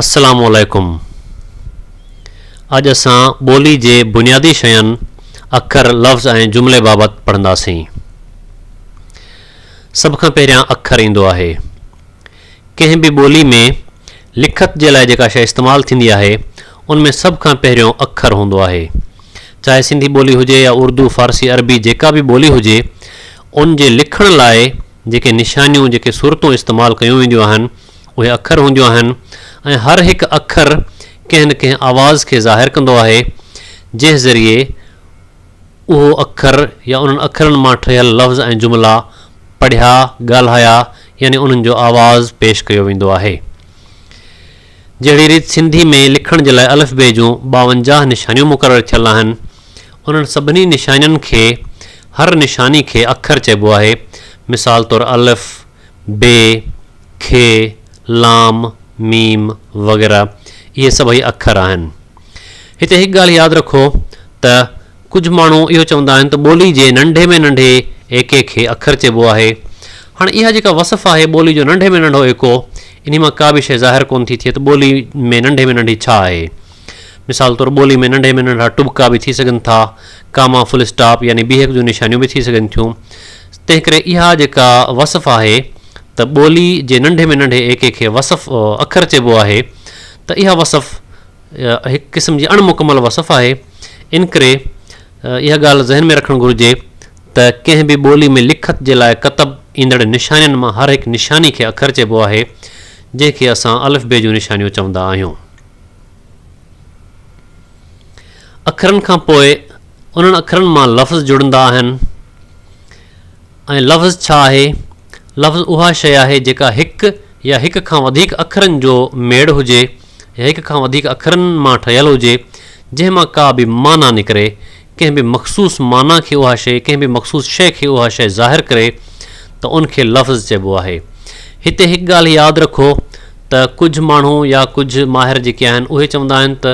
السلام عليڪم اڄ اسان ٻولي جي بنيادي شين اکر، لفظ ۽ جملي بابت پڙهنداسين. سڀ کان پهريان اکر ايندو آهي. ڪنهن به ٻولي ۾ لکت جي لاء جيڪا شيء استعمال ٿيندي آهي ان ۾ سڀ کان پهريون اکر هوندو آهي. چاهي سنڌي ٻولي هجي يا اردو، فارسي، عربي جيڪا به ٻولي هجي ان جي لکڻ لاء جيڪي نشانيون، جيڪي صورتون استعمال ڪيون وينديون آهن، اهي اکر هونديون آهن ۽ هر هڪ اکر ڪنهن نه ڪنهن آواز کي ظاهر ڪندو آهي، جنهن ذريعي اهو اکر يا انهن اکرن مان ٺهيل لفظ ۽ جملا پڙهيا، ڳالهايا يعني انهن جو آواز پيش ڪيو ويندو آهي. جهڙي ريت سنڌي ۾ لکڻ جي لاء الف بي جون 52 نشانيون مقرر ٿيل آهن، انهن سڀني نشانين کي هر نشاني کي اکر چئبو آهي، مثال طور الف، بي، خ، لام، ميم وغيره اهي سڀئي اکر آهن. هتي هڪ ڳالهه ياد رکو ته ڪجهه ماڻهو اهو چوندا آهن ته ٻولي جي ننڍي ۾ ننڍي ايڪي کي اکر چئبو آهي. هاڻي اها جيڪا وصف آهي ٻولي جو ننڍي ۾ ننڍو ايڪو، انهي مان ڪا به شيء ظاهر ڪونه ٿي ٿئي ته ٻولي ۾ ننڍي ۾ ننڍي ڇا آهي. مثال طور ٻولي ۾ ننڍي ۾ ننڍا ٽٻڪا به ٿي سگهن ٿا، ڪاما، فل اسٽاپ يعني بيهڪ جون نشانيون به ٿي سگهن ٿيون. تنهنڪري اها جيڪا وصف آهي ته ٻولي جي ننڍي ۾ ننڍي ايڪي کي وصف اکر چئبو آهي ته اها وصف هڪ قسم جي اڻ مڪمل وصف آهي. انڪري اها ڳالهه ذهن ۾ رکڻ گهرجي ته ڪنهن به ٻولي ۾ لکت جي لاء ڪتب ايندڙ نشانين مان هر هڪ نشاني کي اکر چئبو آهي، جنهن کي اسان الف بي جون نشانيون چوندا آهيون. اکرن کان پوء انهن اکرن مان لفظ جڙندا آهن ۽ لفظ ڇا آهي؟ لفظ اها شيء آهي جيڪا هڪ يا هڪ کان وڌيڪ اکرن جو ميڙ هجي يا هڪ کان وڌيڪ اکرن مان ٺهيل هجي، جنهن مان ڪا به معنيٰ نڪري، ڪنهن به مخصوص معنيٰ کي اها شيء، ڪنهن به مخصوص شيء کي اها شيء ظاهر ڪري ته ان کي لفظ چئبو آهي. هتي هڪ ڳالهه ياد رکو ته ڪجهه ماڻهو يا ڪجهه ماهر جيڪي آهن اهي چوندا آهن ته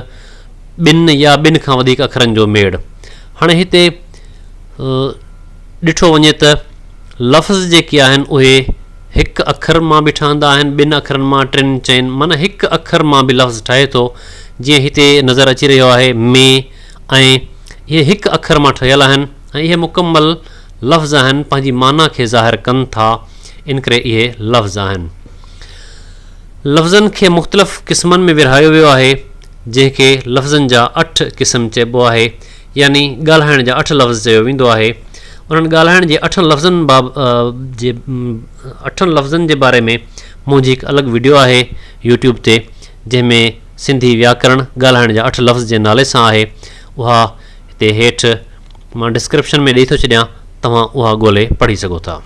ٻن يا ٻن کان وڌيڪ اکرن جو ميڙ. هاڻي هتي ڏٺو وڃي ته لفظ جيڪي آهن اهي هڪ اکر مان به ٺهندا آهن، ٻن اکرن مان، ٽن، چئن معنيٰ هڪ اکر مان به لفظ ٺهي ٿو جيئن هتي نظر اچي رهيو آهي ۾ ۽ اهي هڪ اکر مان ٺهيل آهن ۽ اهي مڪمل لفظ آهن پنهنجي معنيٰ کي ظاهر ڪن ٿا انڪري اهي لفظ آهن. لفظن کي مختلف قسمن ۾ ورهايو ويو آهي جنهن کي لفظن جا اٺ قسم چئبو آهي يعني ڳالهائڻ جا اٺ لفظ چيو ويندو آهي. انهن ڳالهائڻ جي اٺن لفظن باب جي اٺن لفظن جي باري ۾ منهنجي هڪ الڳ وڊيو آهي يوٽيوب تي جنهن ۾ سنڌي وياڪرڻ ڳالهائڻ جا اٺ لفظ جي نالي سان آهي اها هتي هيٺ مان ڊسڪرپشن ۾ ڏئي ٿو ڇڏيان توهان اها ڳولي پڙهي سگهو ٿا.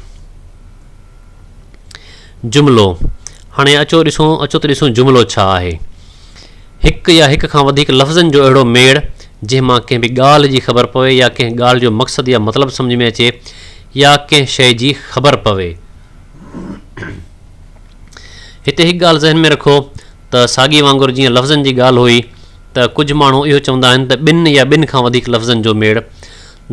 جملو، هاڻي اچو ڏسون اچو ته ڏسون جملو ڇا آهي. هڪ يا هڪ کان وڌيڪ لفظن جو اهڙو ميڙ جنهن مان ڪنهن به ڳالهه جي خبر پوي يا ڪنهن ڳالهه جو مقصد يا مطلب سمجهه ۾ اچي يا ڪنهن شيء جي خبر پوي. هتي هڪ ڳالهه ذهن ۾ رکو ته ساڳي وانگر جيئن لفظن جي ڳالهه هئي ته ڪجهه ماڻهو اهو چوندا آهن ته ٻن يا ٻن کان وڌيڪ لفظن جو ميڙ.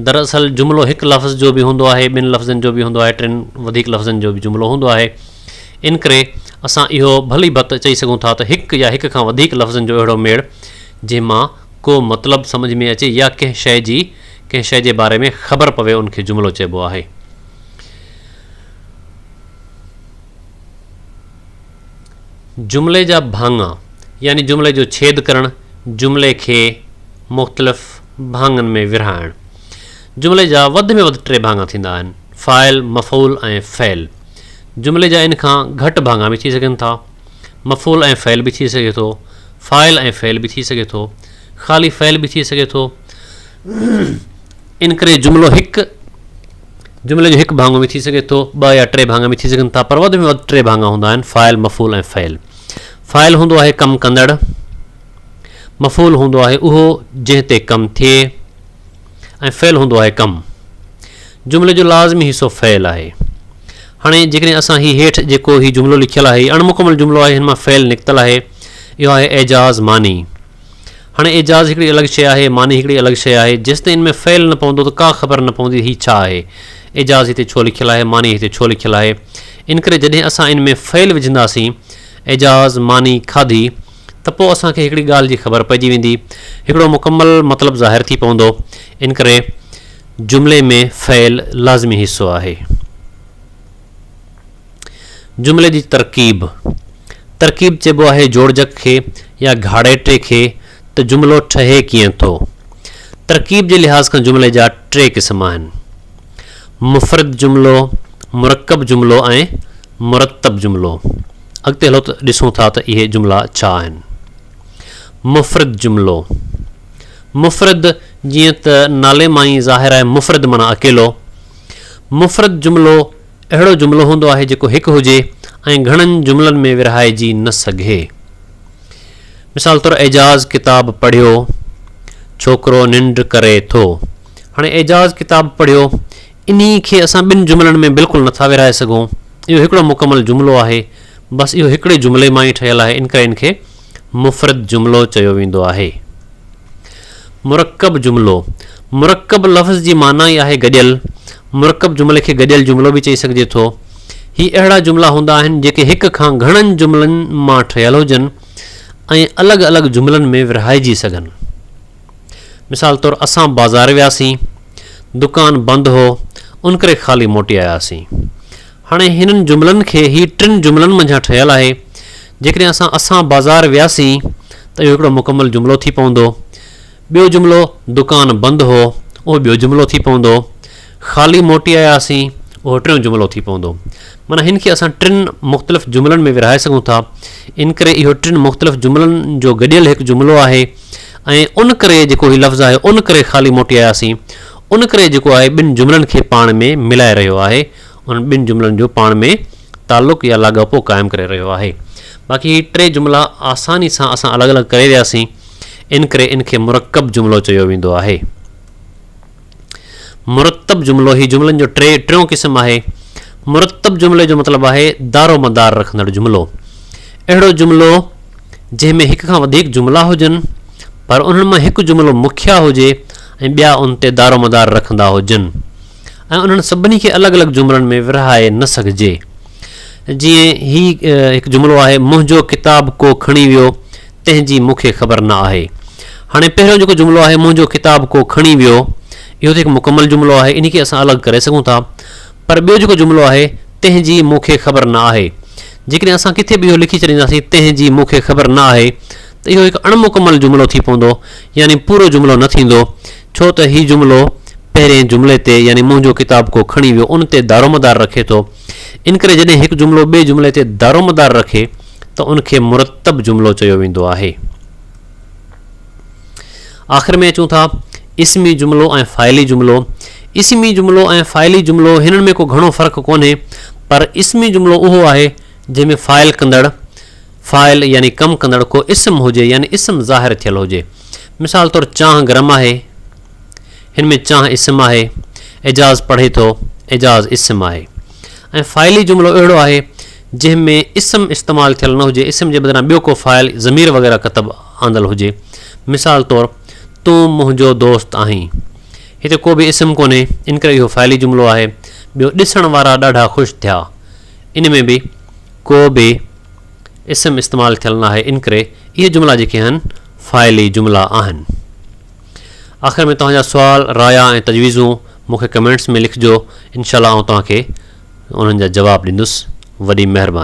دراصل جملو هڪ لفظ جو به هوندو آهي، ٻن لفظن جو به هوندو آهي، ٽن وڌيڪ لفظن جو به جملو هوندو آهي. انڪري اسان اهو ڀلي ڀت چئي سگهون ٿا ته هڪ يا هڪ کان وڌيڪ لفظن جو اهڙو ميڙ جنهن مان ڪو مطلب سمجهه ۾ اچي يا ڪنهن شيء جي ڪنهن شيء جي باري ۾ خبر پوي ان کي جملو چئبو آهي. جملي جا ڀاڱا يعني جملي جو ڇيد ڪرڻ، جملي کي مختلف ڀاڱن ۾ ورهائڻ. جملي جا وڌ ۾ وڌ ٽي ڀاڱا ٿيندا آهن، فاعل، مفعول ۽ فعل. جملي جا ان کان گهٽ ڀاڱا به ٿي سگهن ٿا. مفعول ۽ فعل به ٿي سگهي ٿو، فاعل ۽ فعل به ٿي سگهي ٿو، خالي فعل به ٿي سگهي ٿو. انڪري جملو هڪ جملي جو هڪ ڀاڱو به ٿي سگهي ٿو، ٻه يا ٽي ڀاڱا به ٿي سگهن ٿا، پر وڌ ۾ وڌ ٽي ڀاڱا هوندا آهن، فاعل، مفعول ۽ فعل. فاعل هوندو آهي ڪم ڪندڙ، مفعول هوندو آهي اهو جنهن تي ڪم ٿئي ۽ فعل هوندو آهي ڪم. جملي جو لازمي حصو فعل آهي. هاڻي جيڪڏهن اسان هي هيٺ جيڪو هي جملو لکيل آهي، هي اڻمڪمل جملو آهي، هن مان فعل نڪتل آهي، اهو آهي اعجاز ماني. هاڻي اعجاز هڪڙي الڳ شيء آهي، ماني هڪڙي الڳ شيء آهي، جيستائين ان ۾ فعل نه پوندو ته ڪا خبر نه پوندي هي ڇا آهي؟ اعجاز هتي ڇو لکيل آهي، ماني هتي ڇو لکيل آهي؟ انڪري جڏهن اسان ان ۾ فعل وجهنداسين، اعجاز ماني کاڌي، ته پوء اسان کي هڪڙي ڳالهه جي خبر پئجي ويندي، هڪڙو مڪمل مطلب ظاهر ٿي پوندو. انڪري جملي ۾ فعل لازمي حصو آهي. جملي جي ترڪيب، ترڪيب چئبو آهي جوڙجڪ کي يا گهاڙيٽي کي ته جملو ٺهي ڪيئن ٿو. ترڪيب جي لحاظ کان جملي جا ٽي قسم آهن. مفرد جملو، مرڪب جملو ۽ مرتب جملو. اڳتي هلو ته ڏسون ٿا ته اهي جملا ڇا آهن. مفرد جملو، مفرد جيئن ته نالي مان ئي ظاهر آهي مفرد معنيٰ اڪيلو. مفرد جملو اهڙو جملو هوندو آهي جيڪو هڪ هجي ۽ گهڻن جملن ۾ ورهائجي نه سگهي. مثال طور اعجاز ڪتاب پڙهيو، ڇوڪرو ننڊ ڪري ٿو. هاڻي اعجاز ڪتاب پڙهيو انهي کي اسان ٻن جملن ۾ بلڪل نٿا ورهائي سگهون. اهو هڪڙو مڪمل جملو آهي. بس اهو هڪڙي جملي مان ئي ٺهيل آهي انڪري ان کي مفرد جملو چيو ويندو آهي. مرڪب جملو، مرڪب لفظ جي معنيٰ ئي آهي گڏيل. مرڪب جملي کي گڏيل جملو به چئي سگهجي ٿو. هي اهڙا جملا هوندا آهن جيڪي هڪ کان گهڻن جملن مان ٺهيل هجن ۽ الڳ الڳ جملن ۾ ورهائجي سگهن. مثال طور اسان بازار وياسين، دڪان بند هو، انڪري خالي موٽي آياسين. هاڻي هنن جملن کي هي ٽن جملن منجهان ٺهيل آهي. جيڪڏهن اسان اسان بازار وياسين ته اهو هڪڙو مڪمل جملو ٿي پوندو. ٻيو جملو دڪان بند هو اهو ٻيو جملو ٿي پوندو. خالي موٽي آياسين اهو ٽيون جملو ٿي پوندو. معنيٰ هن کي اسان ٽن مختلف جملن ۾ ورهائي سگهون ٿا. انڪري اهو ٽن مختلف جملن جو گڏيل هڪ جملو آهي ۽ ان ڪري جيڪو هي لفظ آهي ان ڪري خالي موٽي آياسين ان ڪري جيڪو آهي ٻن جملن کي پاڻ ۾ ملائي رهيو آهي. انهن ٻن جملن جو پاڻ ۾ تعلق يا لاڳاپو قائم ڪري رهيو آهي. باقي هي ٽي جملا آساني سان اسان الڳ الڳ ڪري وياسين، انڪري ان کي مرڪب جملو چيو ويندو آهي. مرتب جملو هي جملن جو ٽي ٽيون قسم آهي. مرتب جملي جو مطلب آهي دارو مدار رکندڙ جملو. اهڙو جملو جنهن ۾ هڪ کان وڌيڪ جملا هجن پر انهن مان هڪ جملو مکيه هجي ۽ ٻيا ان تي دارو مدار رکندا هجن. ۽ انهن سڀني کي الڳ الڳ جملن ۾ ورهائي نه سگهجي. جيئن هي هڪ جملو آهي، منهنجو ڪتاب ڪو کڻي ويو، تنهن جي مون کي خبر نه آهي. هاڻي پهريون جيڪو جملو آهي، منهنجو ڪتاب ڪو کڻي ويو، اهو ته هڪ مڪمل جملو آهي، انهي کي اسان الڳ ڪري سگهون ٿا. پر ٻيو جيڪو جملو آهي، تنهن جي مون کي خبر نه آهي. جيڪڏهن اسان ڪٿي به اهو لکي ڇڏينداسين، تنهن جي مون کي خبر نه آهي، ته اهو هڪ اڻ مڪمل جملو ٿي پوندو، يعني پورو جملو نه ٿيندو، ڇو ته هي جملو پهرئين جملي تي يعني منهنجو ڪتاب ڪو کڻي ويو ان تي دارومدار رکي ٿو. انڪري جڏهن هڪ جملو ٻئي جملي تي دارومدار رکي ته ان کي مرتب جملو چيو ويندو آهي. آخر ۾ اچون ٿا اسمي جملو ۽ فاعلي جملو. اسمي جملو ۽ فاعلي جملو هنن ۾ ڪو گهڻو فرق ڪونهي پر اسمي جملو اهو آهي جنهن ۾ فاعل ڪندڙ، فاعل يعني ڪم ڪندڙ، ڪو اسم هجي يعني اسم ظاهر ٿيل هجي. مثال طور چانهه گرم آهي، هن ۾ چانهه اسم آهي، اعجاز پڙهي ٿو، اعجاز اسم آهي. ۽ فاعلي جملو اهڙو آهي جنهن ۾ اسم استعمال ٿيل نه هجي، اسم جي بدران ٻيو ڪو فاعل، ضمير وغيره ڪتب آندل هجي. مثال طور تون منهنجو دوست آهين. هتي ڪو به اسم ڪونهي، انڪري اهو فاعلي جملو آهي. ٻيو ڏسڻ وارا ڏاڍا خوش ٿيا. ان ۾ به ڪو به اسم استعمال ٿيل ناهي انڪري اهي جملا جيڪي آهن فاعلي جملا آهن. آخر ۾ توهان جا سوال، رايا ۽ تجويزون مون کي ڪمينٽس ۾ لکجو انشاء الله آئون توهان کي انهن جا جواب ڏيندس. وڏي مهرباني.